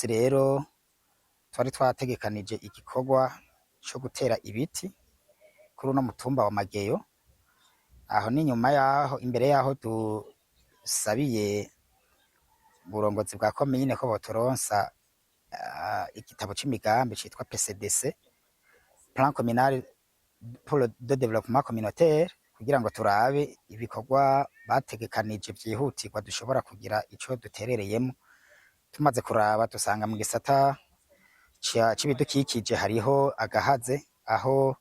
Musi rero twari twategekanije igikorwa co gutera ibiti kuri uno mutumba wa Mageyo. Aho ni nyuma yaho, imbere yaho dusabiye uburongozi bwa komine ko boturonsa igitabo c'imigambi citwa PCDC, Plan Communal pour le de Développement Communautaire, kugira ngo turabe ibikorwa bategekanije vyihutirwa dushobora kugira ico duterereyemo. Tumaze kuraba, dusanga mu gisata c'ibidukikije hariho agahaze, aho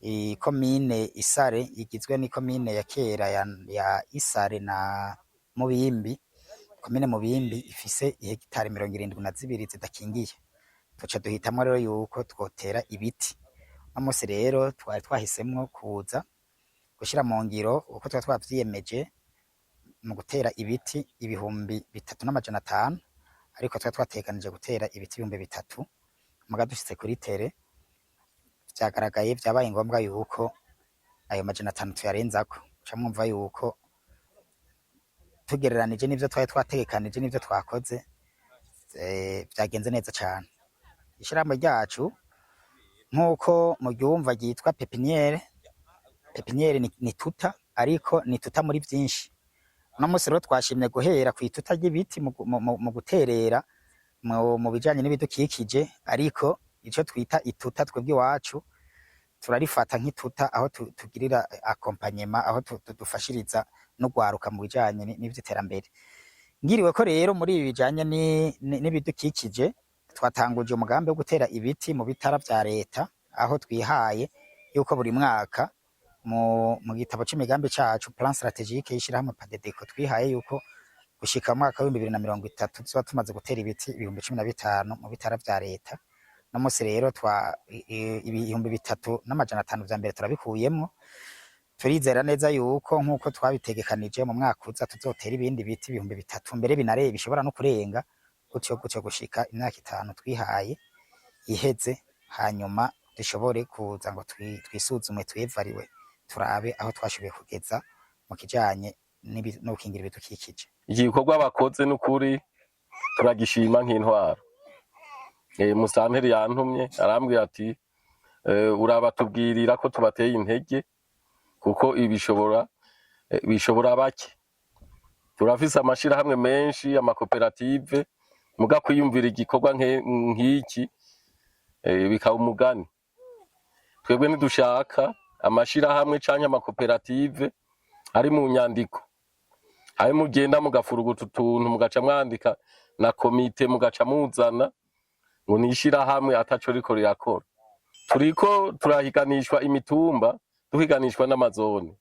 ikomine Isare igizwe n'ikomine ya kera ya Isare na Mubimbi. Komine Mubimbi ifise ihegitari 72 zidakingiye. Tuca duhitamwo rero yuko twotera ibiti. Uno musi rero twari twahisemwo kuza gushira mu ngiro uko twari twavyiyemeje mu gutera ibiti 3500, ariko twari twategekanije gutera ibiti 3000. Muga dushitse kuri terrain, vyagaragaye, vyabaye ngombwa yuko ayo 500 tuyarenzako. Muca mwumva yuko tugereranije n'ivyo twari twategekanije n'ivyo twakoze, vyagenze neza cane. Ishirahamwe ryacu, nk'uko muryumva, ryitwa pépinière. Pépinière ni tuta, ariko ni tuta muri vyinshi. Uno musi rero twashimye guhera kw'ituta ry'ibiti mu guterera mu bijanye n'ibidukikije, ariko ico twita ituta twebwe iwacu turarifata nk'ituta aho tugirira accompagnement, aho dufashiriza n'ugwaruka mu bijanye n'ivy'iterambere. Ngiriweko rero muri ibi bijanye n'ibidukikije, twatanguje umugambi wo gutera ibiti mu bitara vya leta, aho twihaye yuko buri mwaka mu gitabo c'imigambi cacu, plan stratégique y'ishirahamwe PADEDECO, twihaye yuko gushika mu mwaka w'2030 tuzoba tumaze gutera ibiti 15,000 mu bitara vya leta. No musi rero twa 3500 vya mbere turabikuyemwo. Turizera neza yuko nk'uko twabitegekanije, mu mwaka uza tuzotera ibindi biti 3000, mbere binare bishobora no kurenga, gutyo gutyo gushika imyaka 5 twihaye iheze, hanyuma dushobore kuza ngo twisuzume, twévaluer, turabe aho twashoboye kugeza mu kijanye no gukingira ibidukikije. Iki gikorwa bakoze n'ukuri turagishima nk'intwaro. Musanteri yantumye arambwira ati: "Urabatubwirira ko tubateye intege, kuko ibishobora bishobora bake. Turafise amashirahamwe menshi, amakoperative, muga kwiyumvira igikorwa nk'iki bikaba umugani. Twebwe ntidushaka amashirahamwe canke amakoperative ari mu nyandiko, ayo mugenda mugafuruguta utuntu, mugaca mwandika na komite, mugaca muzana ngo ni ishirahamwe ataco riko rirakora. Turiko turahiganishwa imitumba, duhiganishwa n'amazone.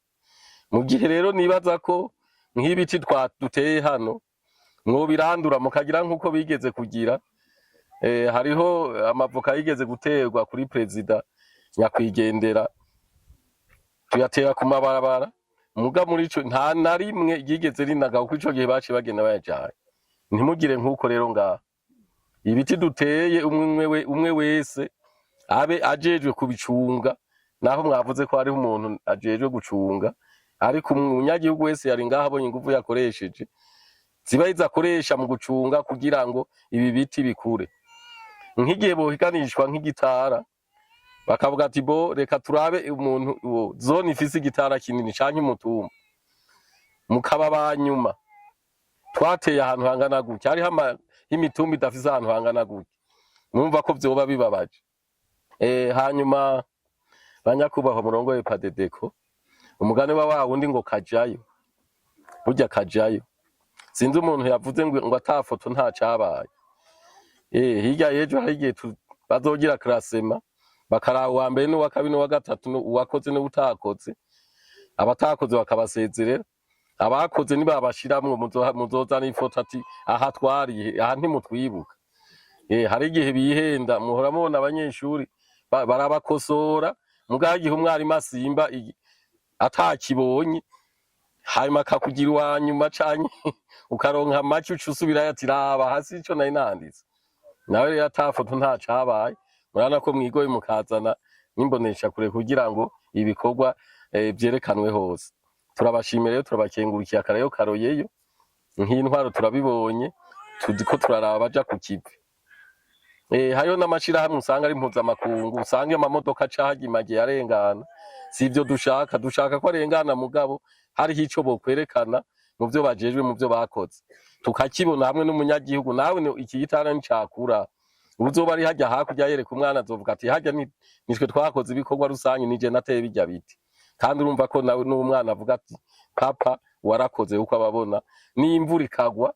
Mu gihe rero nibaza ko nk'ibiti duteye hano mwobirandura, mukagira nk'uko bigeze kugira. Hariho amavoka yigeze guterwa kuri perezida nyakwigendera, tuyatera ku mabarabara, muga muri ico nta na rimwe ryigeze rinaga, kuko ico gihe baciye bagenda bayajanye. Ntimugire nk'uko rero ngaha ibiti duteye, umwe wese abe ajejwe kubicunga. Naho mwavuze ko hariho umuntu ajejwe gucunga, ariko umunyagihugu wese yari ngaha abonye inguvu yakoresheje ziba akoresha mu gucunga kugira ngo ibi biti bikure. Nk'igihe bohiganishwa nk'igitara, bakavuga ati: 'Bo reka turabe umuntu uwo zone ifise igitara kinini canke umutumba,' mukaba ba nyuma. Twateye ahantu hangana gutya, hariho imitumba idafise ahantu hangana gutya. Mwumva ko vyoba bibabaje. Hanyuma banyakubahwa murongoye PADEDECO, umugani wa wa wundi ngo kajayo, burya kajayo. Sinzi umuntu yavuze ngo ata foto nta cabaye. Hirya y'ejo hari igihe bazogira classement, bakaraba uwa mbere n'uwa kabiri n'uwa gatatu, uwakoze n'uwutakoze. Abatakoze bakabasezerera, abakoze nibabashiramwo muzozana ifoto ati: 'Aha twari, aha ntimutwibuka.' Hari igihe bihenda. Muhora mubona abanyeshuri barabakosora, mugabo igihe umwarimu asimba atakibonye, hanyuma akakugira uwa nyuma canke ukaronka make, uca usubirayo ati: 'Raba hasi ico nari nanditse.' Nawe rero ata foto nta cabaye. Murabona ko mwigoye mukazana n'imbonesha kure kugira ngo ibikorwa vyerekanwe hose. Turabashimiye rero, turabakengurukiye. Akareyo karoyeyo nk'intwaro turabibonye, tuzi ko turaraba baja ku kivi. Hariho n'amashirahamwe usanga ari mpuzamakungu, usanga amamodoka aca harya imagiye arengana. Si ivyo dushaka, dushaka ko arengana mugabo hariho ico bokwerekana mu vyo bajejwe, mu vyo bakoze, tukakibona hamwe n'umunyagihugu. Nawe iki gitara nicakura, uzoba ari harya hakurya yereka umwana, azovuga ati harya nitwe twakoze ibikorwa rusange, nije nateye birya biti. Kandi urumva ko nawe n'umwana avuga ati papa warakoze, uko ababona n'imvura ikagwa.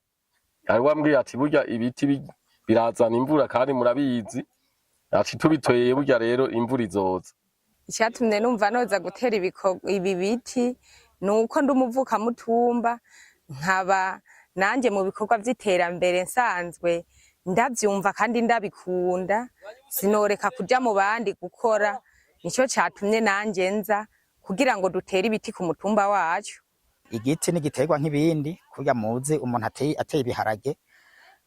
Hari wambwiye ati burya ibiti birazana imvura, kandi murabizi, ati tubiteye burya rero imvura izoza. Icyatumye numva noza gutera ibi biti ni uko ndi umuvukamutumba, nkaba nanjye mu bikorwa vy'iterambere nsanzwe ndavyumva kandi ndabikunda, sinoreka kuja mu bandi gukora. Nico catumye nanje nza kugira ngo dutere ibiti ku mutumba wacu. Igiti n'igiterwa nk'ibindi. Kurya muzi umuntu ateye ibiharage,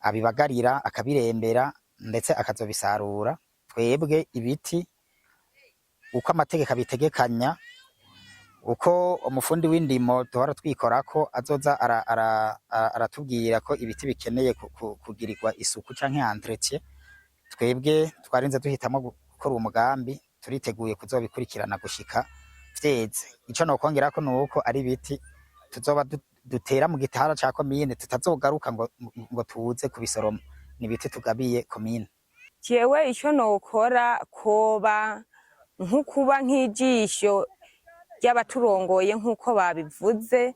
abibagarira, akabirembera, ndetse akazobisarura. Twebwe ibiti, uko amategeko abitegekanya, uko umufundi w'indimo duhora twikorako azoza aratubwira ko ibiti bikeneye kugirirwa isuku canke entretien, twebwe twarinze duhitamwo gukora uwo mugambi. Turiteguye kuzobikurikirana gushika vyeze. Ico nokongerako nuko ari ibiti tuzoba dutera mu gitara ca komine, tutazogaruka ngo tuze kubisoroma. Ni ibiti tugabiye komine. Jewe ico nokora koba nkukuba nk'ijisho ry'abaturongoye, nk'uko babivuze,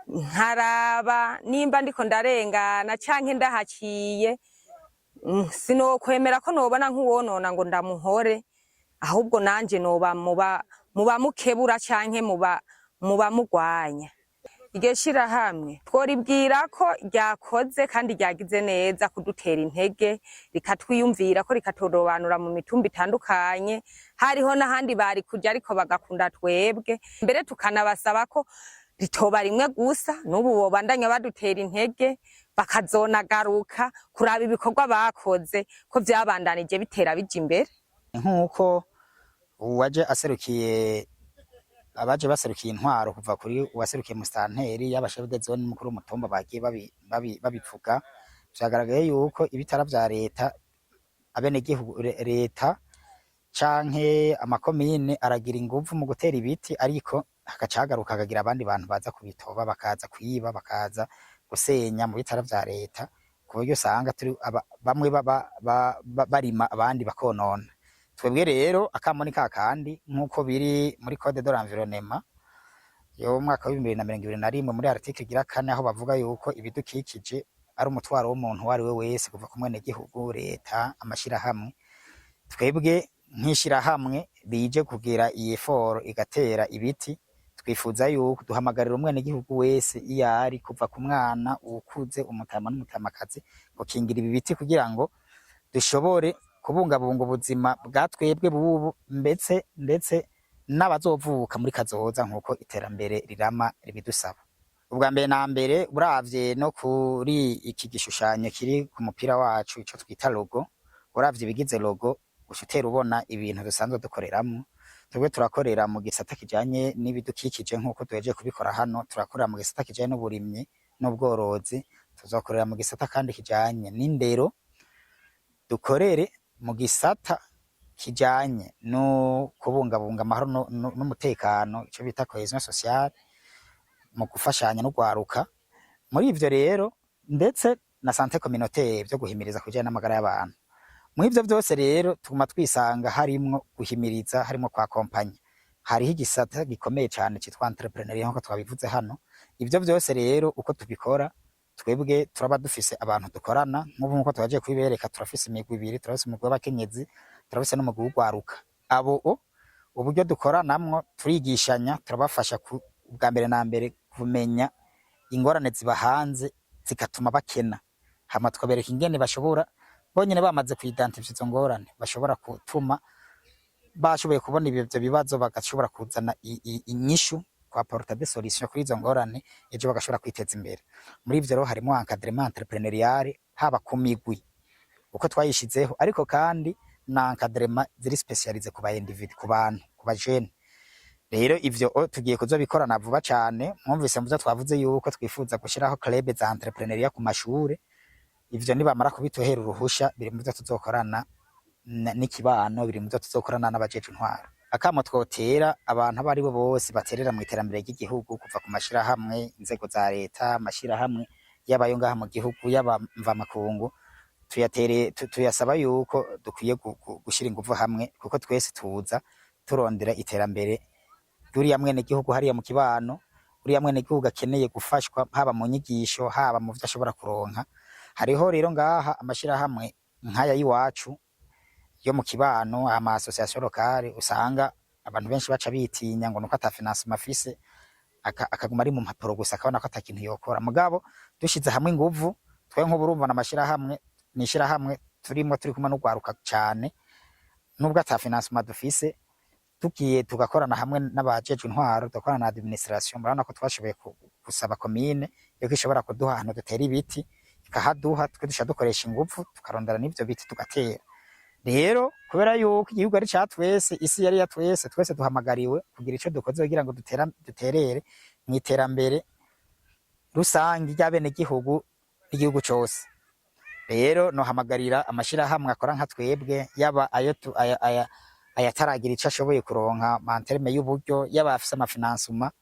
nkaraba nimba ndiko ndarengana canke ndahaciye, sinokwemera ko nobona nk'uwonona ngo ndamuhore, ahubwo nanje noba muba mukebura canke muba mugwanya. Iryo shirahamwe tworibwira ko ryakoze kandi ryagize neza kudutera intege, rikatwiyumvira ko rikaturobanura mu mitumba itandukanye. Hariho n'ahandi bari kuja, ariko bagakunda twebwe. Mbere tukanabasaba ko ritoba rimwe gusa, n'ubu bobandanya badutera intege, bakazonagaruka kuraba ibikorwa bakoze ko vyabandanije bitera bija imbere. Nk'uko uwaje aserukiye, abaje baserukiye intwaro, kuva kuri uwaserukiye musitanteri, yaba chef de zone, mukuru w'umutumba, bagiye babivuga, vyagaragaye yuko ibitara vya leta, abenegihugu, leta canke amakomine aragira inguvu mu gutera ibiti, ariko hagaca hagaruka hakagira abandi bantu baza kubitoba, bakaza kwiba, bakaza gusenya mu bitara vya leta, ku buryo usanga turi bamwe barima, abandi bakonona. Twebwe rero akamo ni kakandi, nk'uko biri muri code de l'environnement yo mu mwaka w'2021, muri article igira kane, aho bavuga yuko ibidukikije ari umutwaro w'umuntu uwo ari we wese, kuva ku mwenegihugu, leta, amashirahamwe. Twebwe nk'ishirahamwe rije kugira iyi effort igatera ibiti, twifuza yuko duhamagarira umwenegihugu wese iyo ari, kuva ku mwana, uwukuze, umutama n'umutamakazi, gukingira ibi biti kugira ngo dushobore kubungabunga ubuzima bwa twebwe bubu, ndetse n'abazovuka muri kazoza, nk'uko iterambere rirama ribidusaba. Ubwa mbere na mbere, uravye no kuri iki gishushanyo kiri ku mupira wacu, ico twita logo, uravye ibigize logo, uca utera ubona ibintu dusanzwe dukoreramwo. Twebwe turakorera mu gisata kijanye n'ibidukikije, nk'uko duhejeje kubikora hano. Turakorera mu gisata kijanye n'uburimyi n'ubworozi, tuzokorera mu gisata kandi kijanye n'indero, dukorere mu gisata kijanye no kubungabunga amahoro n'umutekano, ico bita cohésion sociale, mu gufashanya n'urwaruka. Muri ivyo rero, ndetse na santé communautaire, vyo guhimiriza kujanye n'amagara y'abantu. Muri ivyo vyose rero tuguma twisanga harimwo guhimiriza, harimwo kwa accompagner, hariho igisata gikomeye cane citwa entrepreneuriat, nkuko twabivuze hano. Ivyo vyose rero uko tubikora, twebwe turaba dufise abantu dukorana. Nk'ubu nkuko twagiye kubibereka, turafise imigwi ibiri: turafise umugwi w'abakenyezi, turafise n'umugwi w'urwaruka. Abo uburyo dukoranamwo, turigishanya, turabafasha bwa mbere na mbere kumenya ingorane ziba hanze zigatuma bakena, hama tukabereka ingene bashobora bonyene, bamaze kuidentify izo ngorane, bashobora gutuma bashoboye kubona ivyo bibazo, bagashobora kuzana inyishu, kwa apporter des solutions kuri izo ngorane, ejo bagashobora kwiteza imbere. Muri ivyo rero harimo encadrement entrepreneurial, haba ku migwi uko twayishizeho, ariko kandi na encadrement ziri spécialisé ku ba individu, ku bantu, ku ba jeunes. Rero ivyo tugiye kuzobikorana vuba cane. Mwumvise muvyo twavuze yuko twifuza gushiraho club za entrepreneuriat ku mashure. Ivyo nibamara kubituhera uruhusha, biri mu vyo tuzokorana n'ikibano, biri mu vyo tuzokorana n'abajejwe intwaro. Akamo twotera abantu abo aribo bose baterera mw'iterambere ry'igihugu, kuva ku mashirahamwe, inzego za leta, amashirahamwe yaba ayo ngaha mu gihugu, yaba mvamakungu, tuyatere, tuyasaba yuko dukwiye gushira inguvu hamwe, kuko twese tuza turondera iterambere ry'uriya mwenegihugu hariya mu kibano, uriya mwenegihugu akeneye gufashwa, haba mu nyigisho, haba mu vyo ashobora kuronka. Hariho rero ngaha amashirahamwe nk'aya y'iwacu yo mu kibano, ama association locale, usanga abantu benshi baca bitinya ngo nuko ata financement afise, akaguma ari mu mpapuro gusa, akabona ko ata kintu yokora. Mugabo dushize hamwe inguvu, twe nk'ubu urumva n'amashirahamwe, n'ishirahamwe turimwo, turi kumwe n'urwaruka cane, nubwo ata financement dufise, tugiye tugakorana hamwe n'abajejwe intwaro, tugakorana na administration, murabona ko twashoboye gusaba komine yuko ishobora kuduha ahantu dutera ibiti, ikahaduha. Twe duca dukoresha inguvu, tukarondera n'ivyo biti, tugatera. Rero kubera yuko igihugu ari ca twese, isi yari iya twese, twese duhamagariwe kugira ico dukoze kugira ngo duterere mw'iterambere rusangi ry'abenegihugu n'igihugu cose. Rero nohamagarira amashirahamwe akora nka twebwe, yaba ayo aya, ayataragira ico ashoboye kuronka en terme y'uburyo, yaba afise amafinancement,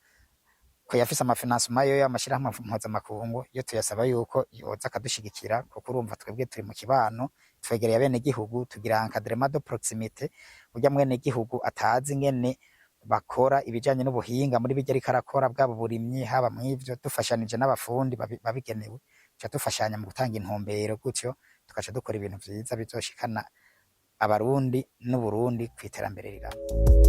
ko yafise amafinancement yo y'amashirahamwe mpuzamakungu, yo tuyasaba yuko yoza akadushigikira, kuko urumva twebwe turi mu kibano, twegereye abenegihugu, tugira encadrement de proximité. Urya mwenegihugu atazi ingene bakora ibijanye n'ubuhinga muri birya ariko arakora, bwaba uburimyi, haba mw'ivyo, dufashanije n'abafundi babigenewe, tuca dufashanya mu gutanga intumbero, gutyo tugaca dukora ibintu vyiza bizoshikana Abarundi n'Uburundi kw'iterambere rirama.